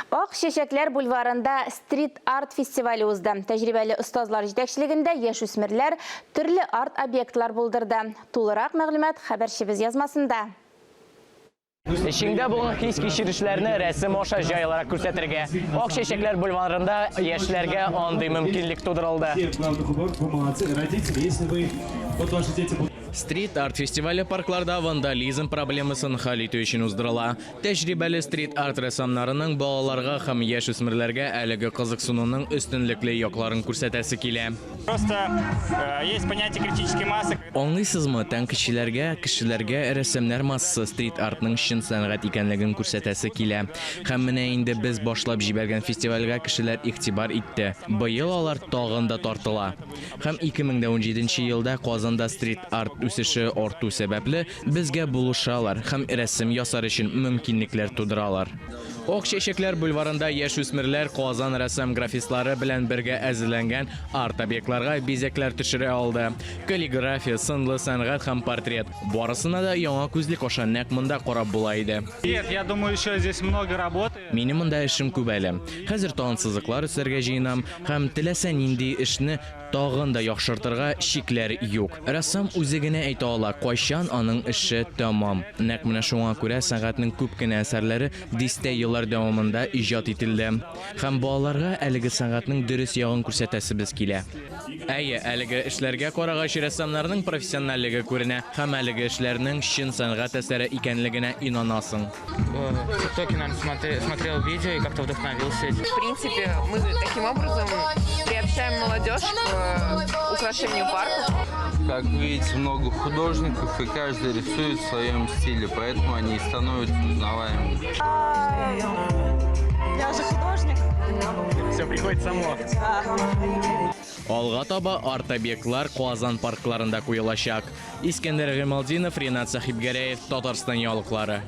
Ак чәчәкләр бульварында стрит-арт фестивале узды. Тәҗрибәле остазлар җитәкчелегендә яшүсмерләр төрле арт-объектлар булдырды. Тулырак мәгълүмат хәбәрчебез язмасында. Эчеңдә булган хис-кичерешләрне рәсем аша җайлырак күрсәтергә. Ак чәчәкләр бульварында яшьләргә андый мөмкинлек тудырылды. Стрит-арт фестивале паркларда вандализм проблемасын хәл итү өчен уздырыла. Тәҗрибәле стрит-арт рәссамнарының балаларга һәм яшүсмерләргә әлеге кызыксынуның өстенлекле якларын күрсәтәсе килә. Просто есть понятие критической массы. Аңлыйсызмы, тәнкыйтьчеләргә, кешеләргә рәссамнар массасы стрит-артның чын сәнгать икәнлеген күрсәтәсе килә. Һәм менә инде без башлап җибәргән фестивальгә кешеләр игътибар итте. Быел алар тагын да тартыла. Һәм 2017 нче елда Казанда стрит-арт үсеше арту сәбәпле, безгә булышалар һәм рәсем ясар өчен мөмкинлекләр тудыралар. Ак чәчәкләр бульварында яшүсмерләр Казан рәссам-графистлары белән бергә әзерләнгән арт-объектларга бизәкләр төшерә алды. Каллиграфия, сынлы сәнгать һәм портрет, барысына да яңа күзлек аша нәкъ монда карап була иде. Нет, я думаю, еще здесь много работы. Минем монда эшем күп әле. Хәзер тагын сызыклар өстәргә җыенам һәм теләсә нинди эшне тагын да яхшыртырга чикләр юк. Рәссам үзе генә әйтә ала, кайчан аның эше тәмам. Нәкъ менә шуңа күрә сәнгатьнең күп кенә әсәрләре дистә еллар дәвамында иҗат ителде. Һәм балаларга әлеге сәнгатьнең дөрес ягын күрсәтәсебез килә. Әйе, әлеге эшләргә карагач, рәссамнарның профессиональлеге күренә һәм әлеге эшләрнең чын сәнгать әсәре икәнлегенә инанасың. В ТикТоке, наверное, смотрел видео и как-то вдохновился этим. В принципе, мы таким образом приобщаем молодежь к украшению парков. Как видите, много художников, и каждый рисует в своем стиле, поэтому они и становятся узнаваемыми. Я же художник. Все приходит само. Алга таба арт-объектлар Казан паркларында куелачак. Искәндәр Гыймалтдинов, Ринат Сәхибгәрәев, Татарстан яңалыклары.